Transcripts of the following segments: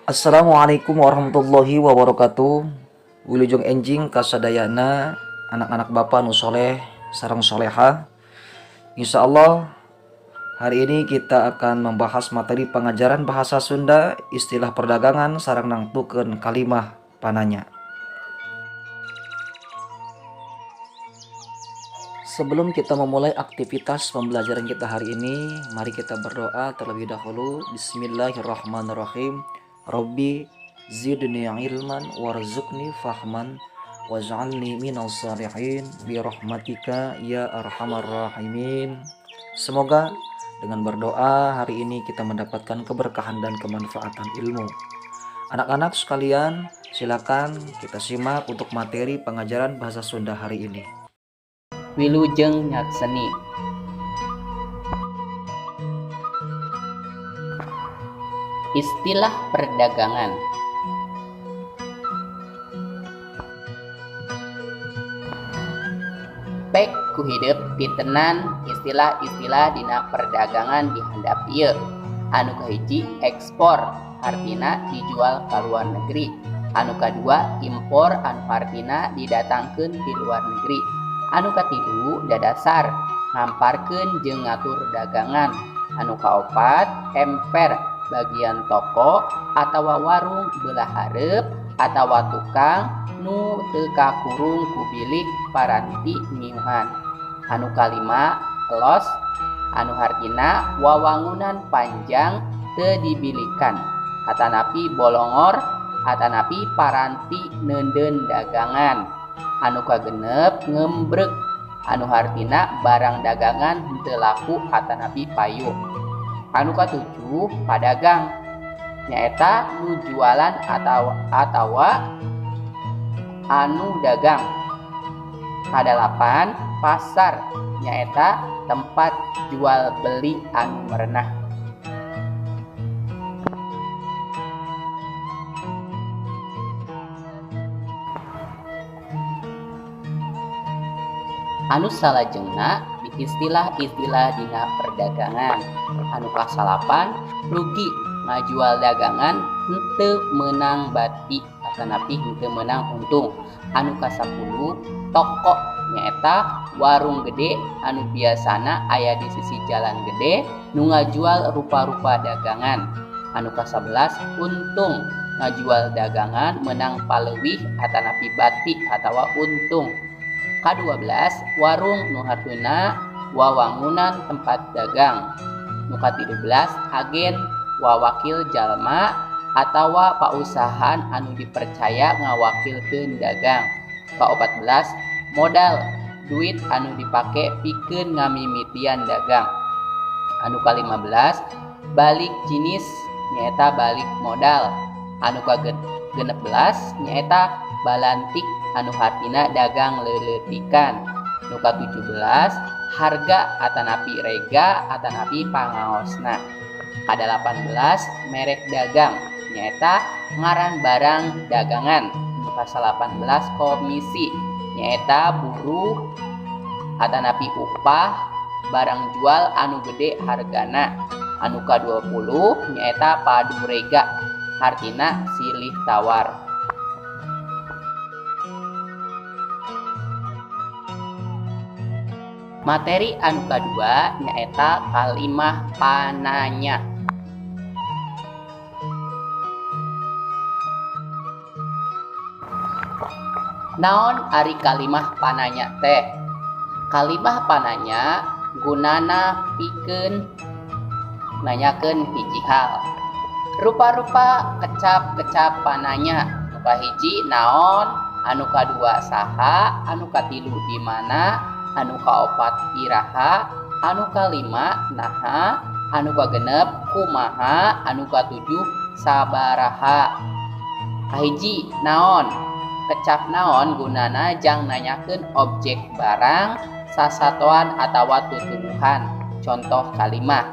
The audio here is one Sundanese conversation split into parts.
Assalamualaikum warahmatullahi wabarakatuh. Wilujeng enjing kasadayana anak-anak bapak nu soleh sareng soleha. Insya Allah hari ini kita akan membahas materi pengajaran bahasa Sunda, istilah perdagangan sareng nangtukeun kalimah pananya. Sebelum kita memulai aktivitas pembelajaran kita hari ini, mari kita berdoa terlebih dahulu. Bismillahirrahmanirrahim. Rabbi zidni ilman warzuqni fahman waj'alni minas salihin bi rahmatika ya arhamar rahimin. Semoga dengan berdoa hari ini kita mendapatkan keberkahan dan kemanfaatan ilmu. Anak-anak sekalian, silakan kita simak untuk materi pengajaran bahasa Sunda hari ini. Wilujeng nyakseni. Istilah perdagangan. Pek ku hidep pitenan istilah-istilah dina perdagangan di handap ieu. Anu kahiji, ekspor, hartina dijual ka luar negeri. Anu kadua, impor, anu hartina didatangkeun ti luar negeri. Anu katilu, dadasar, ngamparkeun jeung ngatur dagangan. Anu kaopat, emper, bagian toko atawa warung belah hareup atawa tukang nu teu kakurung ku bilik paranti ngiuhan. Anu kalima, los, anu hartina wawangunan panjang teu dibilikan atanapi bolongor atanapi paranti neundeun dagangan. Anu kagenep, ngembrek, anu hartina barang dagangan henteu laku atanapi payu. Anu katujuh, padagang, nyaeta nu jualan atawa anu dagang. Kadalapan, pasar, nyaeta tempat jual beli anu merenah. Anu salajengna di istilah-istilah dina perdagangan. Anu kasalapan, rugi, ngajual dagangan henteu meunang bati atanapi henteu meunang untung. Anu kasapuluh, toko, nyaeta warung gede anu biasana aya di sisi jalan gede nu ngajual rupa-rupa dagangan. Anu kasabelas, untung, ngajual dagangan meunang paleuwih atanapi bati atawa untung. Ka-12, warung, nu hartina wawangunan tempat dagang. Nu ka-13, agen, wawakil jalma atawa pausahaan anu dipercaya ngawakilkeun dagang. Ka-14, modal, duit anu dipake pikeun ngamimitian dagang. Anu ka-15, balik jinis, nyaeta balik modal. Anu ka-16 nyaeta balantik, anu hartina dagang leuleutikan. Nu ka-17, harga atanapi rega atanapi pangaosna. Ka-18, merek dagang, nyaeta ngaran barang dagangan. Nu ka-19, komisi, nyaeta buruh atanapi upah barang jual anu gede hargana. Anu ka-20 nyaeta padurega, hartina silih tawar. Materi anu kadua nyaeta kalimah pananya. Naon ari kalimah pananya teh? Kalimah pananya gunana pikeun nanyakeun hiji hal. Rupa-rupa kecap-kecap pananya. Nu kahiji naon, anu kadua saha, anu katilu di mana, anu kaopat iraha, anu kalima naha, anu kagenep kumaha, anu katujuh sabaraha. Kahiji naon. Kecap naon gunana jang nanyakeun objek barang, sasatoan atawa tutuwuhan. Contoh kalimah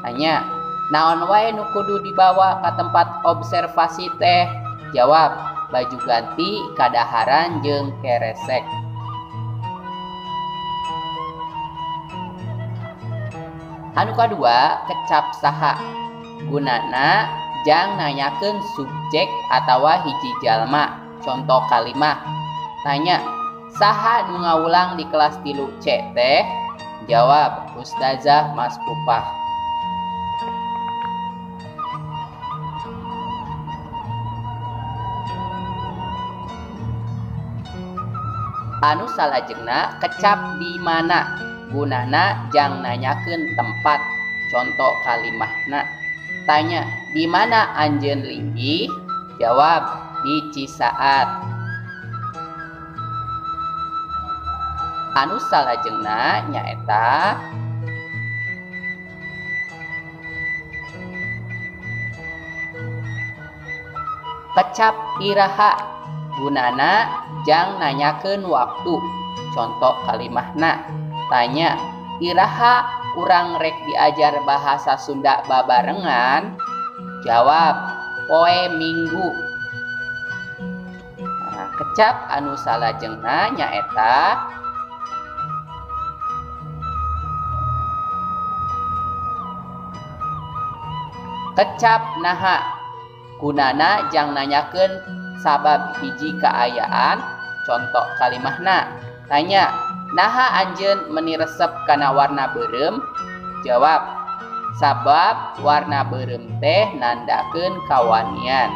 tanya, naon wae nu kudu dibawa ka tempat observasi teh? Jawab, baju ganti, kadaharan jeung keresek. Anu kadua, kecap saha. Gunana jang nanyakeun subjek atawa hiji jalma. Contoh kalimah tanya, saha nu ngawulang di kelas 3 C teh? Jawab, Ustazah Mas Pupah. Anu salajengna kecap di mana, gunana jang nanyakeun tempat. Contoh kalimahna tanya, di mana anjeun linggih? Jawab, di Cisaat. Anu salajengna nyaeta kecap iraha, gunana jang nanyakeun waktu. Contoh kalimahna tanya, iraha urang rek diajar bahasa Sunda babarengan? Jawab, poe Minggu. Nah, kecap anu salajengna nyaeta kecap naha, gunana jang nanyakeun sabab hiji kaayaan. Contoh kalimahna tanya, naha anjeun meni resep kana warna beureum? Jawab, sabab warna beureum teh nandakeun kawanian.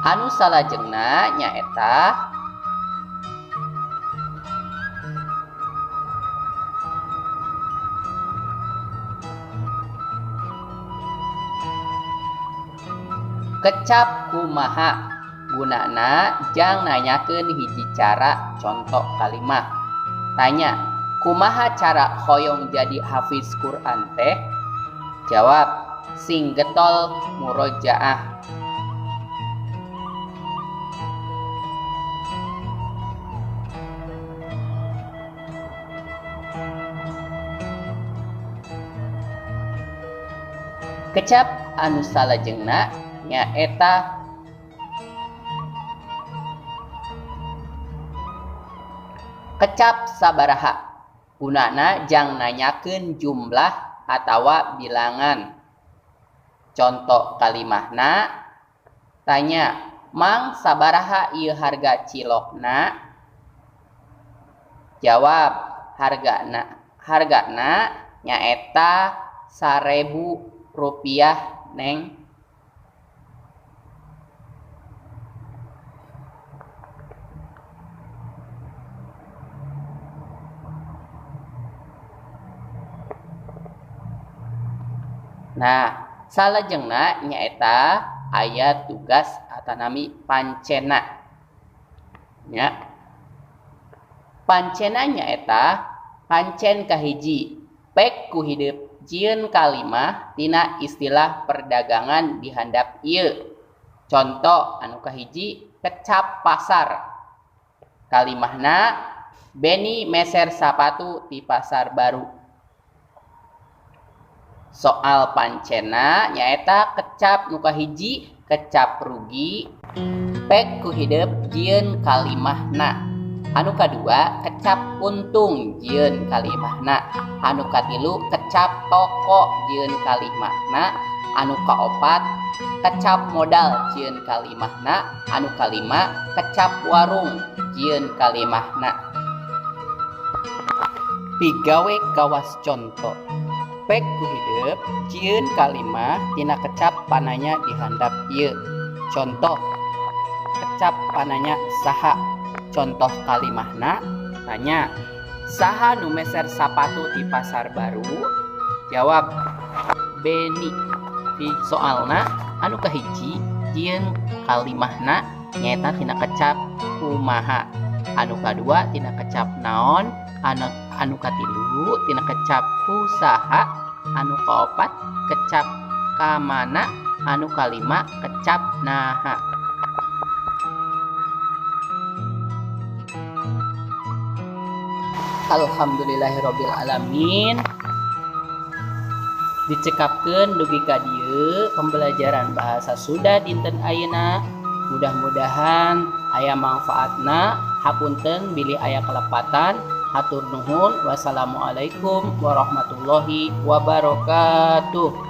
Anu salajengna nyaeta kecap kumaha, gunana jang nanyakeun hiji cara. Contoh kalimah tanya, kumaha cara hoyong jadi hafiz Quran teh? Jawab, sing getol murojaah. Kecap anu salajengna nyaeta kecap sabaraha, gunana jang nanyakeun jumlah atawa bilangan. Contoh kalimahna tanya, mang sabaraha ieu harga cilokna? Jawab, hargana nyaeta 1.000 rupiah neng. Nah, salajengna nyaeta aya tugas atanami pancena. Nya. Pancena nyaeta pancen kahiji, pek ku hidup jieun kalimah tina istilah perdagangan dihandap ieu. Contoh anu kahiji, kecap pasar. Kalimahna Beni meser sapatu di pasar baru. Soal pancena nyaeta kecap nu kahiji, kecap rugi, pek ku hidup jieun kalimahna. Anu kadua kecap untung jieun kalimahna. Anu katilu kecap toko jieun kalimahna. Anu kaopat kecap modal jieun kalimahna. Anu kalima kecap warung jieun kalimahna. Pigawe kawas conto. Pek ku hidup jieun kalimah tina kecap pananya dihandap ieu. Contoh kecap pananya saha. Contoh kalimahna tanya, saha nu meser sapatu di pasar baru? Jawab, Beni. Di soalna anu kahiji jieun kalimahna nyaeta tina kecap kumaha. Anu kadua tina kecap naon. Anu katilu tina kecap kusaha. Anu kaopat kecap kamana. Anu kalima kecap naha. Alhamdulillahirabbil alamin. Dicekapkeun dugi ka dieu pembelajaran bahasa Sunda dinten ayeuna. Mudah-mudahan aya manfaatna. Hapunten bilih aya kelepatan. Hatur nuhun, wassalamualaikum warahmatullahi wabarakatuh.